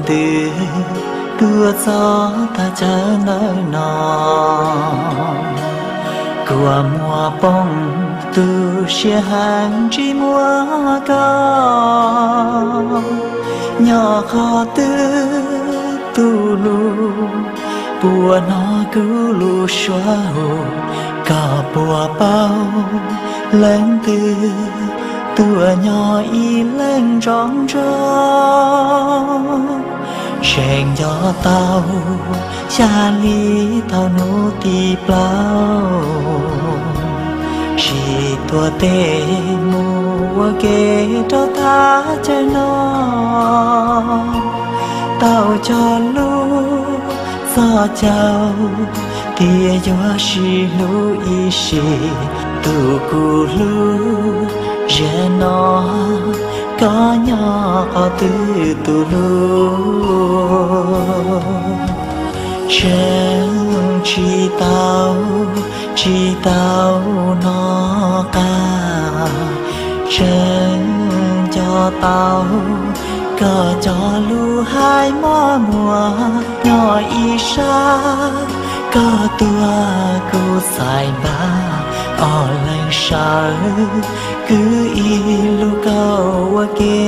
twg tuaj txog tag chaw ntawm no. Kua muag poob tu siab heev tsis muaj koj nyob qhov twg tus hlub. Puas hnov kuv lub suab hu, koj puas paub leej twg tuaj nyob ib leeg nco ntsoov. Tseem nco tau xya hli thaum hnub tim plaub, sib tuav tes mus ua ke rau thaj chaw no. Tau cog lus txog caug tias yuav sib hlub ib sim, tus kuv hlub, zaum no koj nyob qhov twg tus hlub. Tseem tsis tau, tsis tau hnov qab, tseem nco tau koj cov lus hais mos muag nyob ib sab. Koj tuag kuv txhais npaj, ob leeg sawv kwv ib lub kaum ua ke.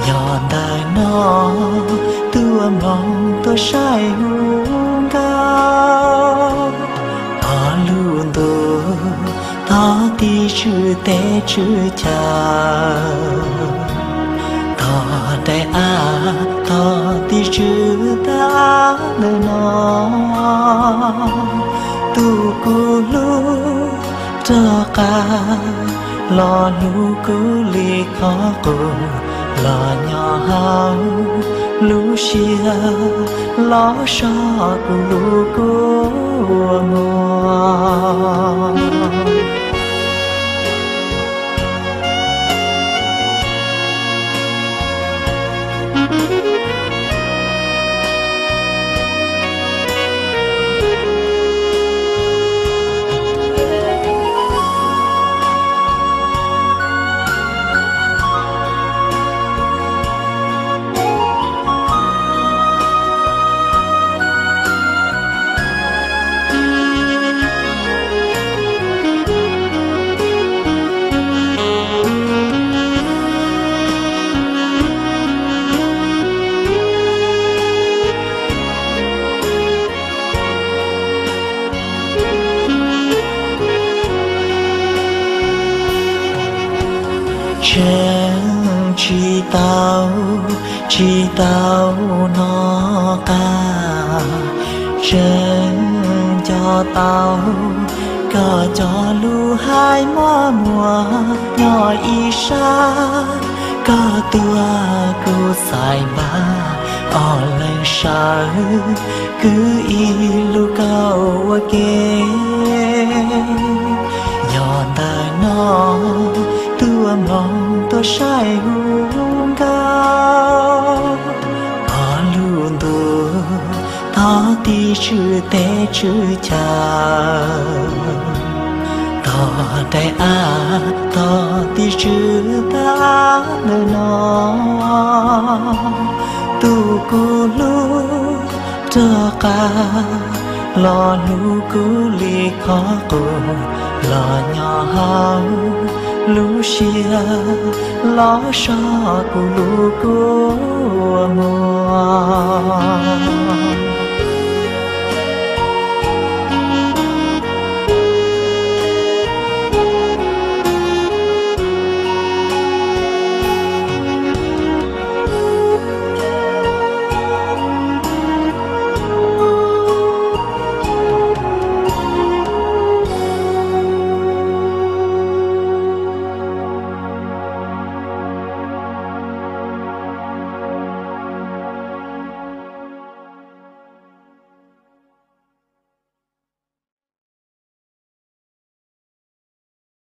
Yog ntawm no tuaj mloog tuaj saib hu nkauj, thov lub ntuj thov tiv tswv teb tswv chaw, thov daim av thov tiv tswv tag ntawm no. Tus kuv hlub rov qab los hlub kuv li qhov qub, los nyob hauv lub siab, los so kuv lub kua muag. Tseem tsis tau, tsis tau hnov qab, tseem nco tau koj cov lus hais mos muag nyob ib sab. Koj tuag kuv txhais npaj, ob leeg sawv kwv ib lub kaum ua ke. Yog ntawm no tuaj mloog tuaj saib hu nkauj, thov lub ntuj thov tiv tswv teb tswv chaw, thov daim av thov tiv tswv tag ntawm no. Tus kuv hlub rov qab los hlub kuv li qhov qub, los nyob hauv lub siab, los so kuv lub kua muag.